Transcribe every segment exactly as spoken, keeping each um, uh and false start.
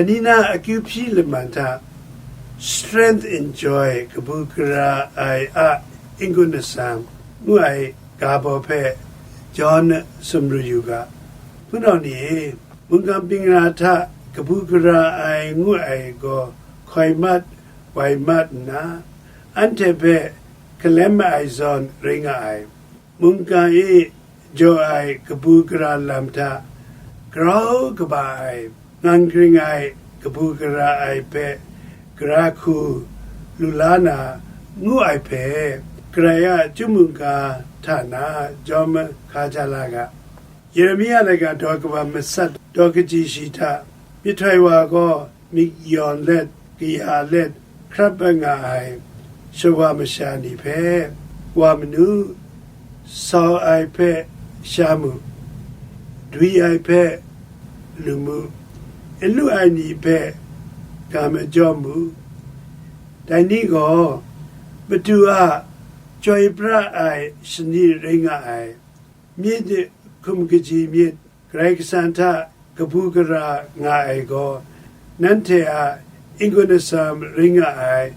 Nina akyu hpyi laman hta, Strength in Joy, kabu gara ai a n-gun atsam, ngu ai ga baw hpe John sumru yu ga. Hpunau ni e, mungkan bing ra hta kabu gara ai ngu ai gaw hkoi mat, wai mat nna, anhte hpe hkalem ai zawn rai nga ai. Mungkan e jaw ai kabu gara lam hta grau kaba ai, ngang gring ai kabu gara ai hpe gara hku lu la na ngu ai hpe, Karai a chyum mungga hta na jawm hka ja la ga. Yeremia laika daw kaba matsat daw kaji shi hta, myihtoi wa gaw myit yawn let, kaya let, hkrap nga ai shawa masha ni hpe, wa manu, sau ai hpe sha mu, dwi ai hpe lu mu, n lu ai ni hpe ga majaw mu. Dai ni gaw, Madu a chyoi pra ai shani rai nga ai, myit hkum kaji myit, Karai Kasang hta kabu gara nga ai gaw, nanhte a n-gun atsam rai nga ai,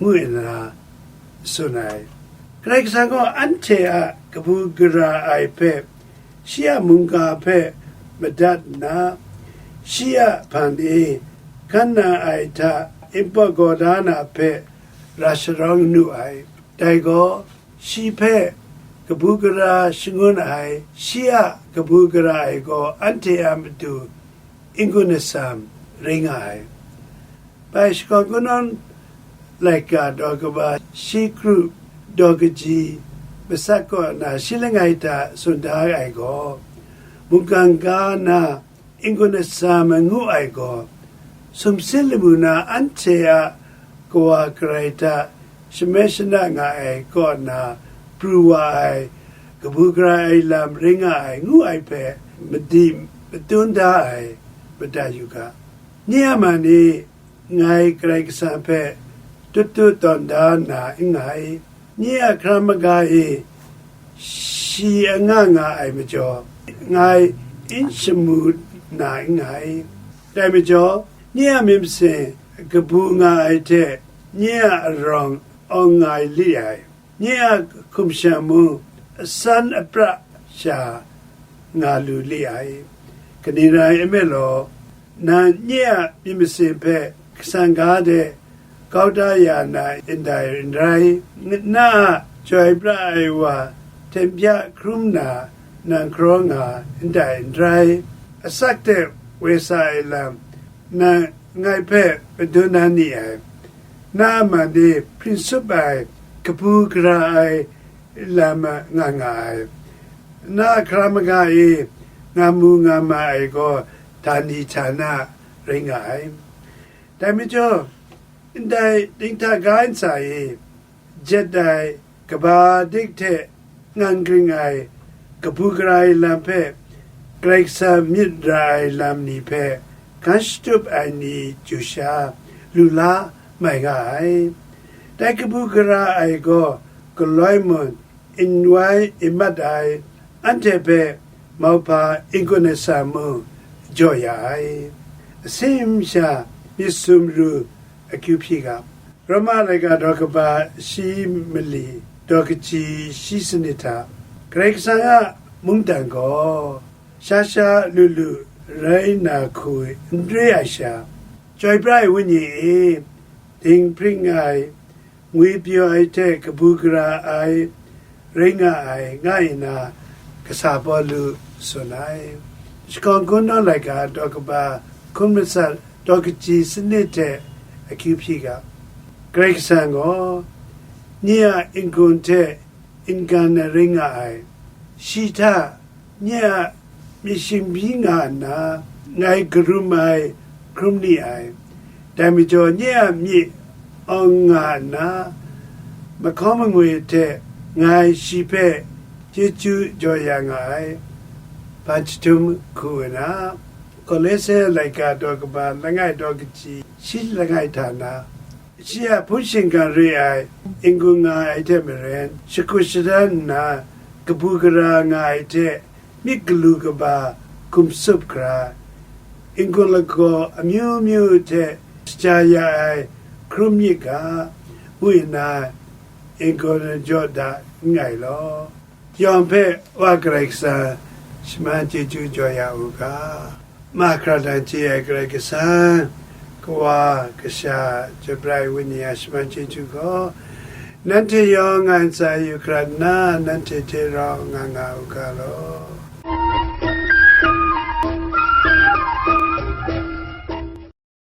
ngu nna tsun ai. Karai Kasang gaw anhte a kabu gara ai hpe, shi a mungga hpe madat nna, shi a hpang de hkan na ai hta npawt gaw da na hpe ra sharawng nu ai. Dai gaw, shi hpe kabu gara shangun ai, shi a kabu gara ai gaw anhte a matu n-gun atsam rai nga ai. Bai shakawn kungdawn laika daw kaba shi kru daw kaji matsat kaw na shi langai hta tsun da ai gaw, mungkan ga na n-gun atsam ngu ai gaw, sumsing lamu na anhte a kawa Karai hta shamai shana nga ai kaw na pru wa ai, kabu gara ai lam rai nga ai, ngu ai hpe madi matun da ai, mada yu ga. Nye a man e, ngai Karai Kasang hpe tut tut tawn da na n nngai. Nye a hkra maga e shi anga nga ai majaw, ngai n shamu na n nngai. Dai majaw, nye a myit masin kabu nga ai hte nye a arawng awng nga li ai, nye a hkum shan mung asan apra sha nga lu li ai. Kaning rai nme law, nang nye a myit masin hpe kasang ga de kau da ya na ndai n rai, na a chyoi pra ai wa hten bya hkrum na nang hkaraw nga ndai n rai, asak hte woi sa ai lam nang ngai hpe madun na ni ai, na a man e hpring sup ai, kabu gara ai lam nga nga ai, na a hkra maga e nga mu nga ma ai gaw htani htana rai nga ai. Dai majaw, ndai dinghta ga ntsa e jet ai kaba dik hte ngang gring ai kabu gara ai lam hpe, Karai Kasang myit ra ai lam ni hpe hkan shatup ai ni chyu sha lu la mai nga ai. Dai kabu gara ai gaw galoi mun, n wai n mat ai, anhte hpe mauhpa n-gun atsam mung jaw ya ai. Asim sha myit sumru akyu hpyi ga. Roma laika daw kaba shi mali daw kaji shi sanit hta, Karai Kasang a mungdan gaw sha sha lu lu rai na hku n re ai sha, Chyoi pra ai Wenyi e, dinghpring ai, ngwipyaw ai hte kabu gara ai, rai nga ai, nga nna, kasa Pawlu tsun ai. Shakawn Kungdawn laika daw kaba hkun matsat daw kaji sanit hte akyu hpyi ga. Karai Kasang gaw, nye a n-gun hte n-gan ai rai nga ai, shi hta nye a myit shingbyi nga nna, ngai karum ai hkrum ni ai. Dai majaw, nye a myit awng nga nna, mahkaw mangwi hte ngai shi hpe chyeju jaw ya nga ai, hpan jahtum hku nna, Kolose laika daw kaba langai daw kaji shi langai hta na, shi a hpun shingkang re ai, n-gun nga ai hte maren, shakut shadan nna, kabu gara nga ai hte, myit galu kaba hkum tsup hkra, n-gun lagaw amyu myu hte shaja ya ai hkrum myit ga, ngu nna n-gun jaw da n nngai law. Yawng hpe Wa Karai Kasang shaman chyeju jaw ya u ga, mahkra nang chye ai Karai Kasang, Kawa, Kasha, Chyum Brai Wenyi a shaman chyeju gaw, nanhte yawng ngai ntsa yu hkrat nna, nanhte hte rau nga nga u ga law.